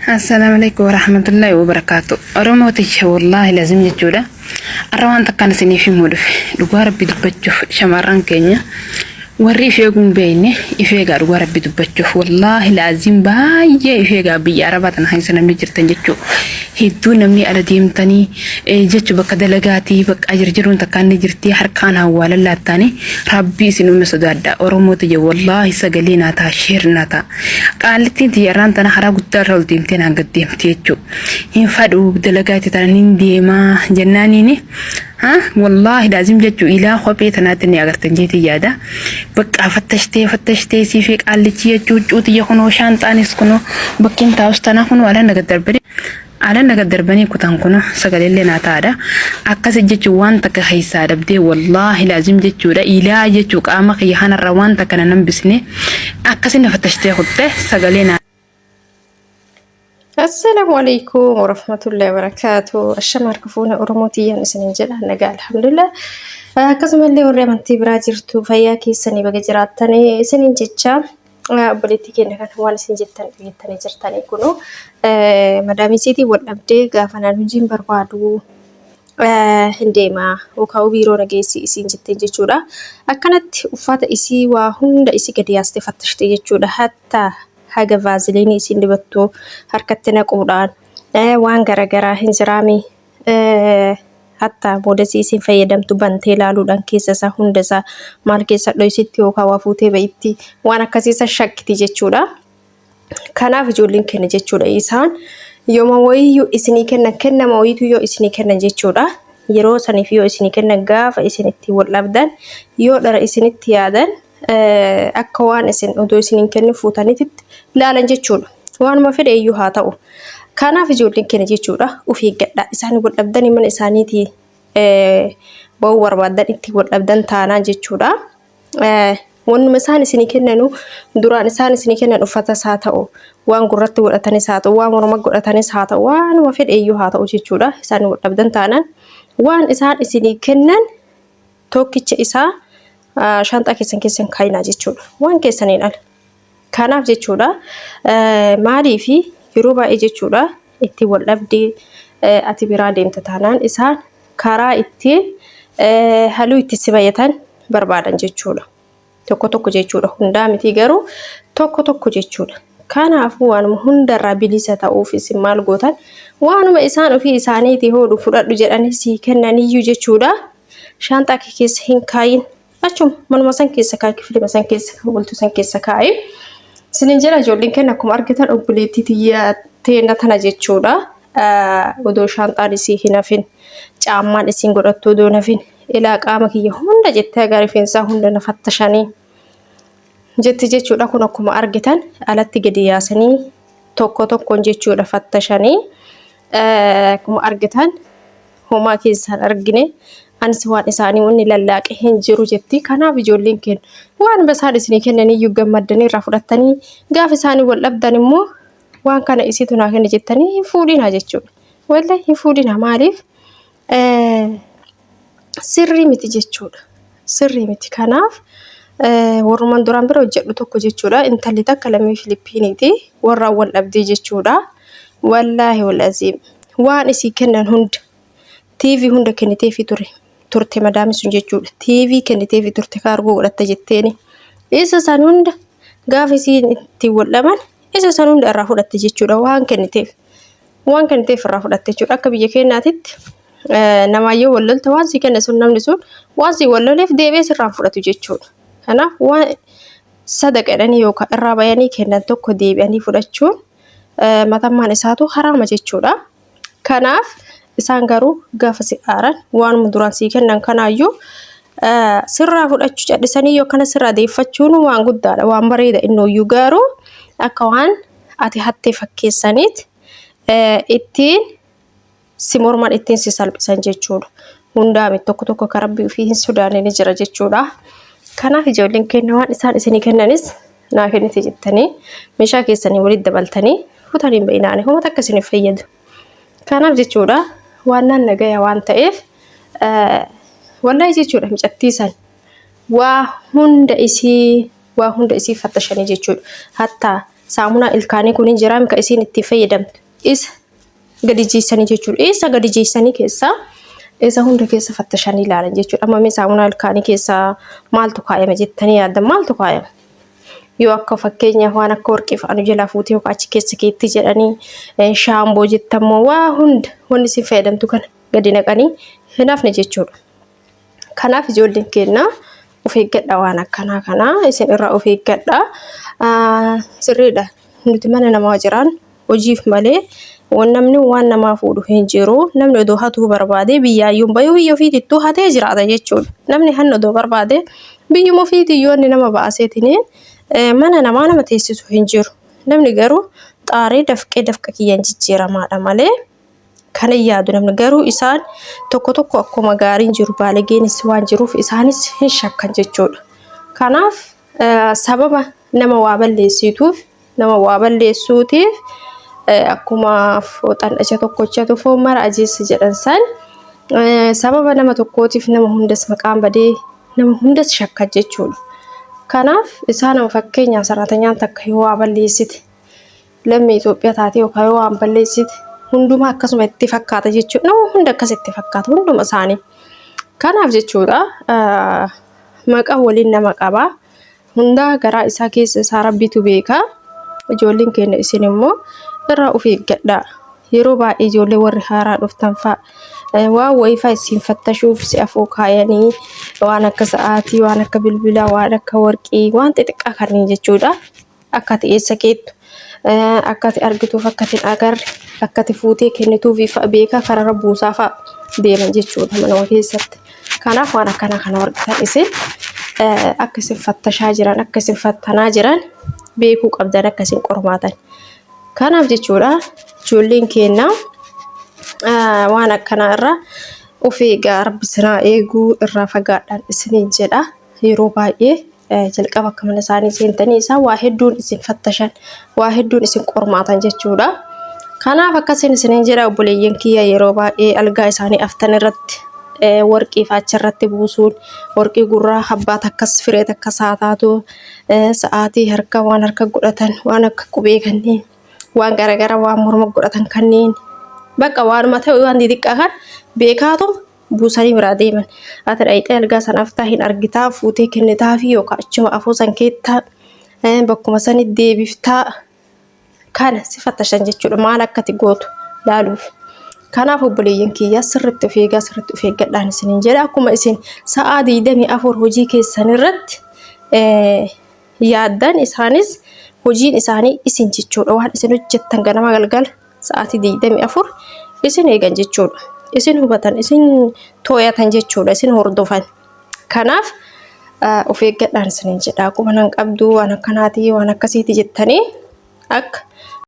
Assalaamu alaikum warahmatullahi wabarakaatu. Oromoo tiyya wallaahi lazim jechuudha. Har'a waan takkaan isiniif himuu dhufe. Dhugaa rabbi dubbachuuf shamarran keenya warri if eeguu hin beekne if eegaa dhugaa rabbi dubbachuuf wallaahi laazim baay'ee if eegaa biyya arabaa tana keessa namni jirtan jechuu hedduu namni ala deemtanii jechuu bakka dalagaatii bakka jirjiruun takkaan ni jirtii harkaan hawwaalan laattaanii rabbii isin uume sodaadha Oromoo tiyya wallaahi sagalee naa ta'a sheer naa ta'a. Qaallittiin tiyya irraan tana karaa guddaa irra ol deemtee naan gad deemti jechuu. Hin fadhu dalagaa itti tana nin deemaa jennaaniini. Ha wallaahi laazim jechuu ilaa kophee tanaatti ni agartan jeetii yaada. Bakka fattashtee fattashtee sii fi qaallichi jechuu huccuu tiyya kunoo shaanxaanis kunoo bakkiin taa'us tanaa kunoo ala na gad darbanii. Alanna gad darbanii kutan kuno sagaleellee naa ta'aadha. Akkasi jechuun waan takka keessaa dhabdee wallaahi laazim jechuudha. Ilaa jechuu qaama kiyya kanarra waan takka na nambisne akkasi na fattashtee kutte sagalee naa Assalaamu alaikum warahmatullahi wabarakaatu. Ashama harka fuune Oromoo tiyyaan isiniin jedha nagaa alhamdulillah. Akkasumallee warri amantii biraa jirtu fayyaa keessanii baga jiraattanii isiniin jecha Obboleettii keenya kana waan isin jettan dhageettanii jirtanii kunuu madaamii isiitiin wal dhabdee gaafa naan hojiin barbaadu hin deema yookaan biiroo na geessi isiin jetteen jechuudha. Akkanatti uffata isii waa hunda isii gadi yaastee fattashte jechuudha. Hatta haga vaaziliinii isiin dibattu harkatti naquudhaan waan garaagaraa hin jiraami. Hatta moodesii isiin fayyadamtu bantee ilaaluudhaan keessa isaa hunda isaa maal keessa dhoysitti yookaan waa fuutee ba'itti waan akkasii isa shakkiti jechuudha. Kanaaf ijoolleen kenna jechuudha isaan yooma wayiyyuu isinii kennan kennama wayiitu yoo isinii kennan jechuudha. Yeroo saniif yoo isinii kennan gaafa isin ittiin wal dhabdan yoo dhara isinitti yaadan akka waan isin odoo isin hin kennin fuutaniititti ilaalan jechuudha. Waanuma fedhe iyyuu haa ta'u. Kanaaf ijoolleen keenya jechuudha of eeggadha. Isaan wal dhabdanii mana isaaniitii ba'uu barbaadan itti wal dhabdan taanaan jechuudha. Wannuma isaan isinii kennanu duraan isaan isinii kennan uffatas haa ta'u waan gurratti godhatanis haa ta'u waan morma godhatanis haa ta'u waanuma fedhe iyyuu haa ta'u jechuudha. Isaan wal dhabdan taanaan waan isaan isinii kennan tokkicha isaa shaanxaa keessan keessa hin kaayinaa jechuudha. Waan keessaniin ala. Kanaaf jechuudha maaliif yeroo baay'ee jechuudha itti wal dhabdee ati biraa deemta taanaan isaan karaa ittiin haluu itti si bayyatan barbaadan jechuudha. Tokko tokko jechuudha hundaa miti garuu tokko tokko jechuudha. Kanaafuu waanuma hundarraa bilisa ta'uuf isin maal gootan waanuma isaan ofii isaaniitii hoodhu fudhadhu jedhanii sii kennaniyyuu jechuudha. Shaanxaa kee keessa hin kaayin. Achuma manuma san keessa kaayi kifilima san keessa kan bultu san keessa kaayi. Isinin jedha ijoolleen keenya akkuma argitan obboleettii tiyya teenna tana jechuudha. Odoo shaanxaan isii hin hafin caammaan isiin godhattu odoo hin hafin ilaa qaama kiyya hunda jettee haga rifeensaa hunda na fattashanii jetti jechuudha. Kun akkuma argitan alatti gadi yaasanii tokko tokkoon jechuudha fattashanii akkuma argitan homaa keessaan argine anis waan isaanii wanni lallaaqe hin jiru jetti. Kanaaf ijoolleen keenya waan isaan isinii kennaniyyuu gammaddanii irraa fudhattanii gaafa isaanii wal dhabdan immoo waan kana isitu naa kenne jettanii hin fuudhinaa jechuudha. Wallahi hin fuudhinaa maaliif sirrii miti jechuudha. Sirrii miti kanaaf warrumaan duraan bira hojjedhu tokko jechuudha. Intalli takka lammii Filiippiiniiti warraan wal dhabdee jechuudha. Wallaahi wal aziim waan isii kennan hunda TV hunda kenniteefii ture turte madaami sun jechuudha. TV kenniteefii turte kaargoo godhatta jetteeni. Isa san hunda gaafa isiin ittiin wal dhaban isa san hunda irraa fudhatte jechuudha waan kenniteef. Waan kenniteef irraa fudhatte jechuudha. Akka biyya keenyaatitti namaa yoo wal lolte waan sii kenne sun namni sun waan sii wal loleef deebi'ee sirraan fudhatu jechuudha. Kanaaf waan sadaqa jedhanii yookaan irraa bayanii kennan tokko deebi'anii fudhachuun matammaan isaatu haraama jechuudha. Kanaaf isaan garuu gaafa si aaran waanuma duraan sii kennan kanaayyuu sirraa fudhachuu callisanii yoo kana sirraa deeffachuun waan guddaadha waan bareeda innooyyuu garuu akka waan ati hattee fakkeessaniit ittiin si morman ittiin si salphisan jechuudha. Hundaa miti tokko tokko kan rabbii ofii hin sodaanne ni jira jechuudha. Kanaaf ijoolleen keenya waan isaan isinii kennanis naa kennite jettanii meeshaa keessanii walitti dabaltanii futanii hin ba'inaani homa takka isiniif fayyadu. Kanaaf jechuudha waan naan nagaya waan ta'eef wallahi jechuudha micattii san waa hunda isii waa hunda isii fattashanii jechuudha. Hattaa Saamunaa ilkaanii kun hin jiraami ka isiin ittiin fayyadamtu. Isa gadi jiisanii jechuudha. Isa gadi jiisanii keessaa isa hunda keessa fattashanii ilaalan jechuudha. Amma mee saamunaa ilkaanii keessaa maaltu kaayama jettanii yaaddan maaltu kaayama? Yoo akka fakkeenyaaf waan akka warqii fa'a nu jalaa fuutee yookaan achi keessa keetti jedhanii shaamboo jettammoo waa hunda wanni isin fayyadamtu kana gadi naqanii hin hafne jechuudha. Kanaaf ijoolleen keenya of eeggadha waan akkanaa kana isin irraa of eeggadha. Sirriidha nuti mana namaa jiraan hojiif malee namni waan namaa fuudhu hin jiru. Namni odoo hatuu barbaade biyyaayyuu bayuu biyya ofiitittuu hatee jiraata jechuudha. Namni hanna odoo barbaade biyyuma ofiitiyyuu inni nama baaseetiniin mana namaa nama teessisu hin jiru. Namni garuu xaaree dafqee dafqa kiyyaan jijjiiramaadha malee kana yaadu namni garuu isaan tokko tokko akkuma gaariin jiru baalageenis waan jiruuf isaanis hin shakkan jechuudha. Kanaaf sababa nama waa balleessituuf nama waa balleessuutiif akkuma fooxaan dhacha tokkochatu foon mara ajeessa jedhan san sababa nama tokkootiif nama hundas maqaan badee nama hundas shakkan jechuudha. Kanaaf isaan fakkeenyaaf sarratanyaan takka yoo waa balleessite lammii Itoophiyaa taatee yookaan yoo waan balleessite hundumaa akkasuma itti fakkaata jechuudha. Nama hunda akkas itti fakkaata hunduma isaanii. Kanaaf jechuudha maqaa waliin nama qaba. Hundaa garaa isaa keessa isaa rabbitu beeka. Ijoolleen keenya isin immoo irraa of eeggadhaa. Yeroo baay'ee ijoollee warri haaraa dhuftan fa'a waan wayii fa'a isin fattashuuf si afoo kaayanii waan akka sa'aatii, waan akka bilbilaa, waan akka warqii, waan xixiqqaa kanneen jechuudha. Akka ati eessa keettu, akka ati argituuf, akka ati hin agarre, akka ati fuutee kennituuf fa'a beekaa kararra buusaa fa'a deeman jechuudha manuma keessatti. Kanaaf waan akkanaa kana argitan isin akka isin fattashaa jiran, akka isin fattanaa jiran beekuu qabdan akka isin qormaatan. Kanaaf jechuudha ijoolleen keenya waan akkanaa irraa of eegaa rabbi isinaa eeguu irraa fagaadhaan isiniin jedha. Yeroo baay'ee jalqaba akka mana isaanii seentanii isaan waa hedduun isin fattashan waa hedduun isin qormaatan jechuudha. Kanaaf akkasiin isiniin jedha obboleeyyan kiyya yeroo baay'ee algaa isaanii aftan irratti warqii faacha irratti buusuun warqii gurraa abbaa takkas firee takkas haa taatu sa'aatii harka waan harka godhatan waan akka qubee kanneen waan garaagaraa waan morma godhatan kanneen bakka waanuma ta'e waan xixiqqaa kan beekaatu buusanii biraa deeman. Ati dhayxee algaa sana aftaa hin argitaa fuutee kennitaa fi yookaan achuma afoo san keettaa bakkuma sanitti deebiftaa kana si fattashan jechuudha maal akka ati gootu laaluuf. Kanaaf obboleeyyan kiyyaa sirriitti of eegaa sirriitti of eeggadhaan isiniin jedha akkuma isin sa'aa 24 hojii keessan irratti yaaddan isaanis hojiin isaanii isin jechuudha waan isin hojjettan ganama galgala sa'aatii 24 isin eegan jechuudha. Isin hubatan isin too'atan jechuudha isin hordofan. Kanaaf of eeggadhaan isiniin jedha quba nan qabdu waan akkanaatii waan akkasiiti jettanii akka